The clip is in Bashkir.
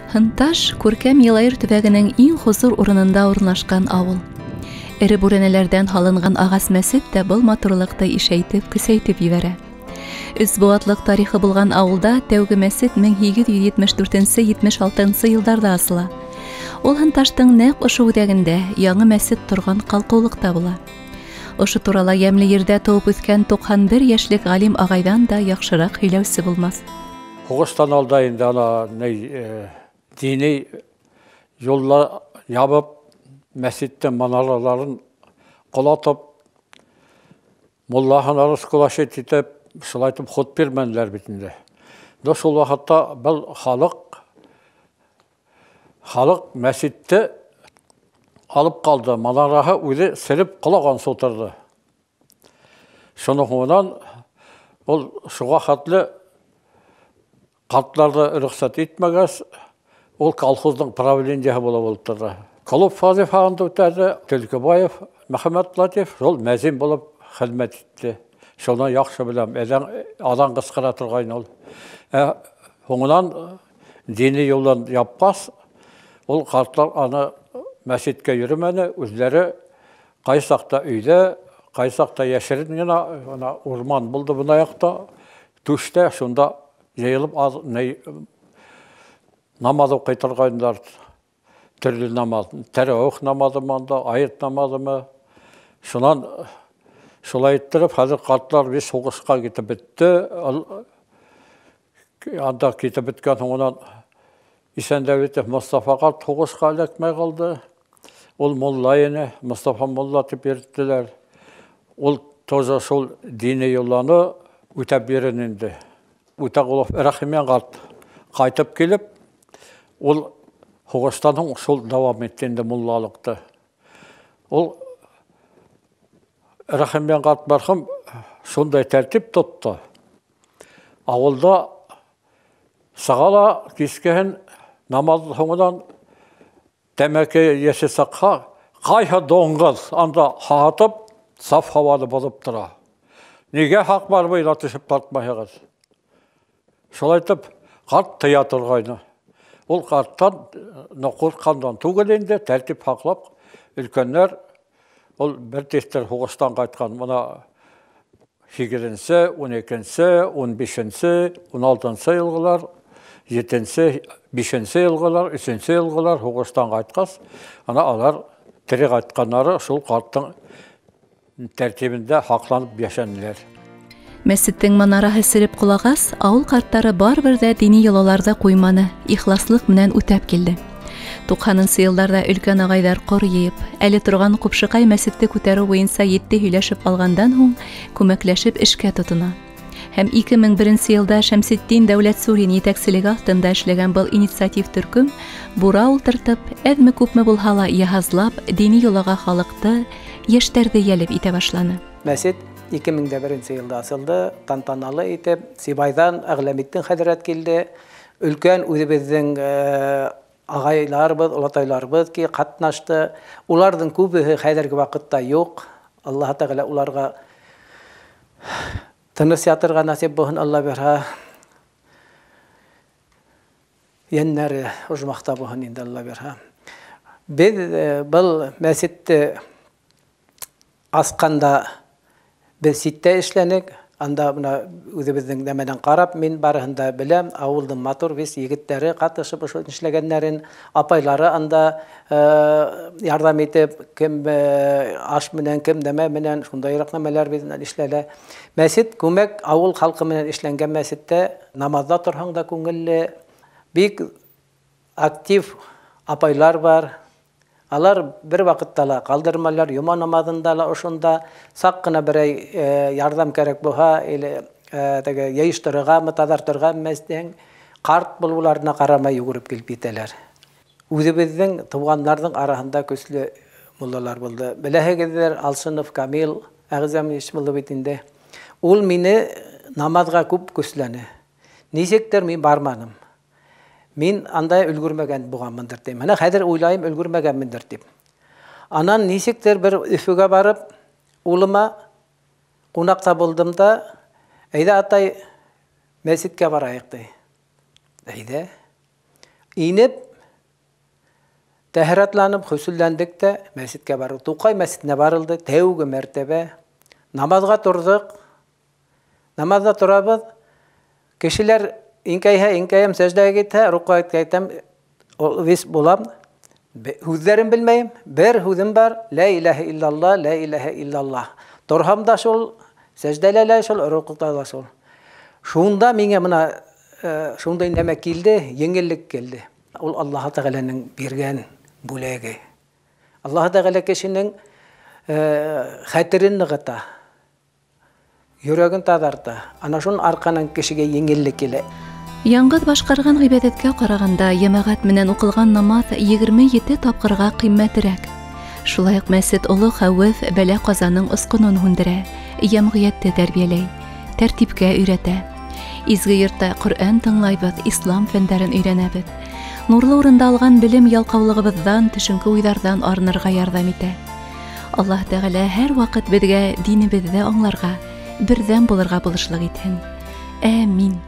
Һынташ күркәм Йылайыр төбәгенең иң хозур урынында урынлашҡан ауыл. Эре бүрәнәләрҙән һалынған ағас мәсет тә был матурлыҡты ишәйтеп, көсәйтеп ебәрә. Өс быуатлыҡ тарихы булған ауылда тәүге мәсет 1874-76 йылдарҙа асыла. Ул Һынташтың нәҡ ошо үҙәгендә яңы мәсет торған ҡалҡыулыҡта була. Ошо турала йәмле ерҙә тыуып үҫкән 91 йәшлек ғалим ағайҙан да яҡшыраҡ һөйләүсе булмаҫ. Һуғыштан алда инде ана дини юлла ябып, мәсеттең манараларын ҡолатып, муллаһын раскулашить итеп, шулай итеп ход бирмәнеләр бит инде. Но шул ваҡытта был халыҡ мәсетте алып ҡалды, манараһы үҙе сереп ҡолаған ултырҙы. Шуның һуңынан ул шуға хәтле ҡартларҙы рөхсәт итмәгәс, ул колхоздың правлениеһы булып ултырҙы. Клуб вазифаһын үтәне Төлкөбаев Мөхәммәт Латиф шул мәзин булып хеҙмәт итте. Шуны яҡшы беләм, аҙан ҡысҡыра торғайны ул. Һуңынан дини юлдан япҡас, ул ҡартлар аны мәсеткә йөрөмәне, үҙҙәре ҡай саҡта өйҙә, ҡай саҡта йәшерен генә, ана урман булды бына яҡта, түштә шунда йыйылып намаҙ уҡый торғайнылар. Төрлө намаҙ, тәрәүих намаҙымы анда, айет намаҙымы. Шунан шулай иттереп, хәҙер ҡартлар бит һуғышҡа китеп бөттө. Анда китеп бөткән һуңынан Исәндәүлетов Мостафа ҡарт һуғышҡа эләкмәй ҡалды. Ул мулла ине, Мостафа мулла тип йөрөттөләр. Ул тоже шул дини юлланы үтәп йөрөн инде. Үтәғолов Рәхимйән ҡарт ҡайтып килеп, ул һуғыштан һуң шул дауам итте инде муллалыҡты. Ул Рәхимйән ҡарт мәрхүм шундай тәртип тотто. Ауылда сыға ла кискеһен намаҙ һуңынан тәмәке йәше сыҡһа, ҡайһы доңғоҙ анда һатып, саф һауаны боҙоп тора. Нигә хаҡ бар буйына төшөп тартмайһығыҙ? Шулай итеп, ҡарт тыя торғайны. Ул ҡарттан ҡурҡҡандан түгел инде, тәртип һаҡлап, өлкәндәр ул бер тиҫтер һуғыштан ҡайтҡан, бына һигеҙенсе, ун икенсе, ун бишенсе, ун алтынсы йылғылар, етенсе, бишенсе йылғылар, өсөнсө йылғылар һуғыштан ҡайтҡас, ана алар тере ҡайтҡандары шул ҡарттың тәртибендә һаҡланып йәшәнеләр. Мәсеттең манараһы сереп ҡолағас, ауыл ҡарттары барыбер ҙә дини йолаларҙы ҡуйманы, ихласлыҡ менән үтәп килде. 90-нсы йылдарҙа өлкән ағайҙар ҡор йыйып, әле торған Ҡупшыҡай мәсетте күтәреү буйынса етди һөйләшеп алғандан һуң күмәкләшеп эшкә тотона. Һәм 2001 йылда Шәмсетдин Дәүләтсурин етәкселеге аҫтында эшләгән был инициатив төркөм бура ултыртып, әҙме-күпме булһа ла йыһазлап, дини йолаға халыҡты, йәштәрҙе йәлеп итә башланы. Мәсет 2001 йылда асылды, тантаналы итеп, Сибайҙан Әғләметдин хәҙрәт килде. Өлкән үҙебеҙҙең ағайларыбыҙ, олатайларыбыҙ ки ҡатнашты. Уларҙың күбеһе хәҙерге ваҡытта юҡ. Аллаһ Тәғәлә уларға тыныс ятырға насип булһын, Алла бирһә. Йәннәре ожмахта булһын инде, Алла бирһә. Беҙ был мәсетте асҡанда беҙ ситтә эшләнек. Анда бына үҙебеҙҙең нәмәнән ҡарап, мин барыһын да беләм. Ауылдың матур бис егеттәре ҡатышып ошо эшләгәндәрен, апайлары анда ярҙам итеп, кем аш менән, кем нәмә менән, шундайыраҡ нәмәләр беҙ эшләлә. Мәсет күмәк ауыл халҡы менән эшләнгән мәсеттә намаҙҙа торһаң да күңелле, бик актив апайлар бар. Алар бер ваҡытта ла ҡалдырмалар, йома намаҙында ла ошонда саҡ ҡына берәй ярҙам кәрәк булһа, или теге йыйыштырырғамы, таҙартырға мәсеттең ҡарт булыуларына ҡарамай йүгереп килеп китәләр. Үҙебеҙҙең туғандарҙың араһында көслө муллалар булды. Беләһегеҙҙер, Алшынов Камил Әғзәмович булды бит инде. Ул мине намаҙға күп көсләне. Нисектер мин барманым. Мин анда өлгөрмәгән булғанмындыр тим. Менә хәҙер уйлайым, өлгөрмәгәнмендер тип. Анан нисектер бер Өфөгә барып, улыма ҡунаҡта булдым да, әйҙә атай, мәсеткә барайыҡ ти. Әйҙә. Инеп, тәһәрәтләнеп, хөсөлләндек тә мәсеткә барылды. Туҡай мәсетенә барылды, тәүге мәртәбә. Намаҙға торҙоҡ. Намаҙҙа торабыҙ. Кешеләр инкәйһә, инкәйәм, сәждәгә китһә, руҡҡа китәм, вис булам. Һүҙҙәрен белмәйем. Бер һүҙем бар: лә иләһә иллаллаһ, лә иләһә иллаллаһ. Торһам да шул, сәждәлә лә шул, руҡта ла шул. Шунда миңә бына шундай нәмә килде, еңеллек килде. Ул Аллаһ Тәғәләнең биргән бүләге. Аллаһ Тәғәлә кешенең хәтерен нығыта, йөрәген таҙарта. Ана шуның арҡанан кешегә еңеллек килә. Яңғыҙ башҡарған ғибәҙәткә ҡарағанда йәмәғәт менән уҡылған намаҙ 27 тапҡырға ҡиммәтерәк. Шулай уҡ мәсет оло хәүеф, бәлә-ҡазаның осҡонон һүндерә, йәмғиәтте тәрбиәләй, тәртипкә өйрәтә. Изге йортта Ҡөрьән тыңлайбыҙ, ислам фәндәрен өйрәнәбеҙ. Нурлы урында алған белем ялҡаулығыбыҙҙан, төшөнкө уйҙарҙан арынырға ярҙам итә. Аллаһ Тәғәлә һәр ваҡыт беҙгә динебеҙҙе аңларға, берҙәм булырға булышлыҡ итһен. Әмин.